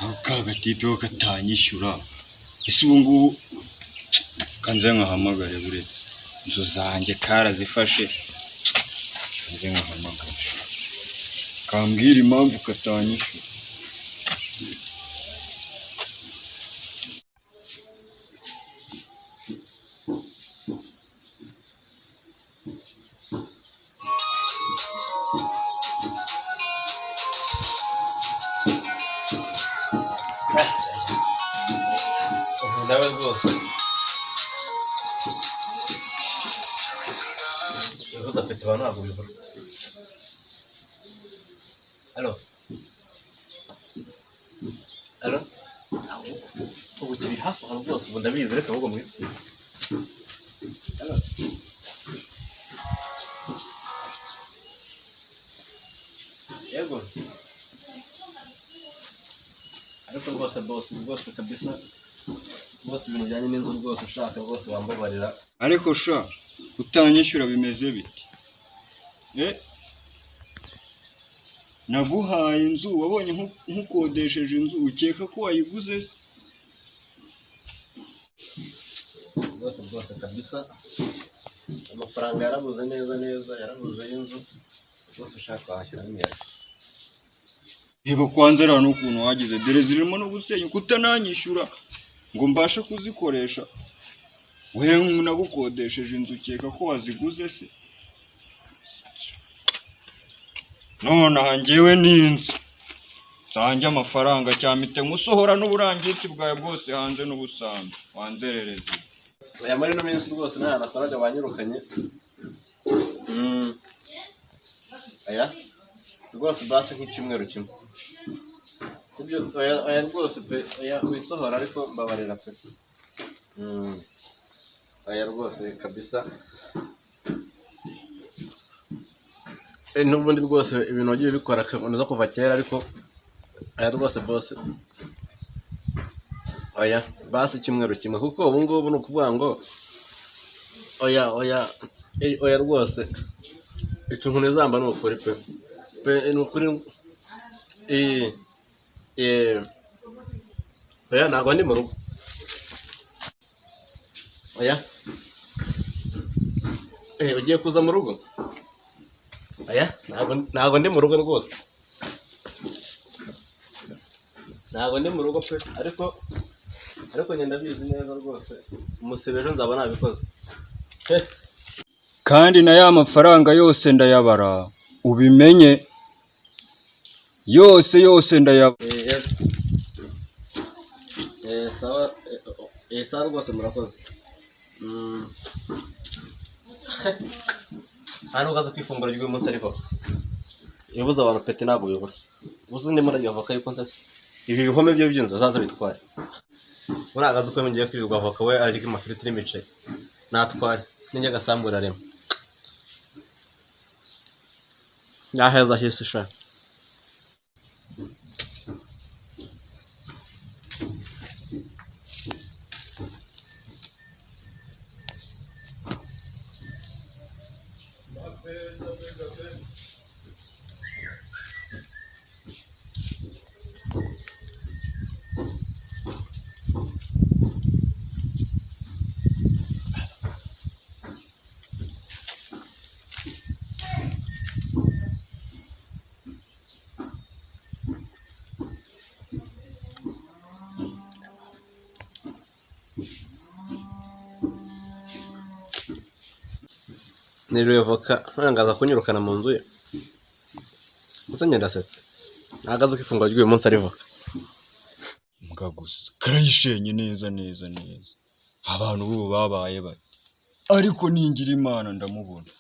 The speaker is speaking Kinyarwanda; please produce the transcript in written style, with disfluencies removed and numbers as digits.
Ako kagatipe ko katanyishyura, ese ubu ngubu kanze nkahamagare, buretse inzu zanjye karazifashe, kanze nkahamagare kambwira impamvu katanyishyura. Nawe rwose ibibazo afite abantu ntabwo bibura. Alo, alo, ubu kiri hafi aho rwose, ubu ndabizi, reka ahubwo mwitsinda. Alo, yego, ariko rwose boss, rwose kabisa, rwose ibintu bijyanye n'inzu rwose ushaka rwose wambabarira. Ariko sha, kutanyishyura bimeze bite? Eh, naguhaye inzu, wabonye nkukodesheje inzu, ukeka ko wayiguze se? Rwose rwose kabisa, amafaranga yarabuze neza neza, yarabuze y'inzu rwose, ushaka wahashyiramo imiyaga. Reba kwanza rero n'ukuntu wagize, dore zirimo no gusenya, kutananyishyura ngo mbashe kuzikoresha. Wewe nagukodesheje inzu, ukeka ko waziguze se? Nonaha njyewe n'inzu nsange amafaranga cyamite nkusohora n'uburangiti bwawe bwose hanze n'ubusambo wanzerereze. Aya muri ino minsi rwose nta nakoraga banyirukanye. Aya rwose basi nk'icyumweru kimwe, sibyo? Oya oya rwose pe, oya wisohora, ariko mbabarira pe. Oya rwose kabisa. N'ubundi rwose ibintu wagiye ubikora unoza kuva kera, ariko aya rwose bose, oya basi icyumweru kimwe, kuko ubu ngubu ni ukuvuga ngo oya oya, oya rwose, icyo nkoni zamba ni ukuri pe pe, ni ukuri. Oya ntabwo ndi mu rugo. Oya, ugiye kuza mu rugo? Oya ntabwo ndi mu rugo rwose, ntabwo ndi mu rugo pe, ariko ngenda ndabizi neza rwose, umusebe ejo nzaba nabikoze. Kandi na ya mafaranga yose ndayabara, ubimenye, yose yose ndayabara. Yes. Sawa, sawa rwose, murakoze. Nta nubwo azi ko ifunguro ry'uyu munsi ari voka. Ibuza abantu peti ntabwo bibura. Ubuze ndimo ndarya voka yuko nza ibi bihome byo by'inzu azaza bitware. Ubu ntabwo azi uko ngiye kwirirwa voka, we arya amafiriti n'imiceri. Natware ninjya agasambu ararema. Yaheza hisi sha. Niriwe voka none ngaza kunyirukana mu nzu ye. Gusa njye ndasetse. Ntabwo azi ko ifunguro ry'uyu munsi ari voka. Mbwa gusa karayishenye neza neza neza, abantu b'ubu babaye bate? Ariko ningira Imana ndamubona.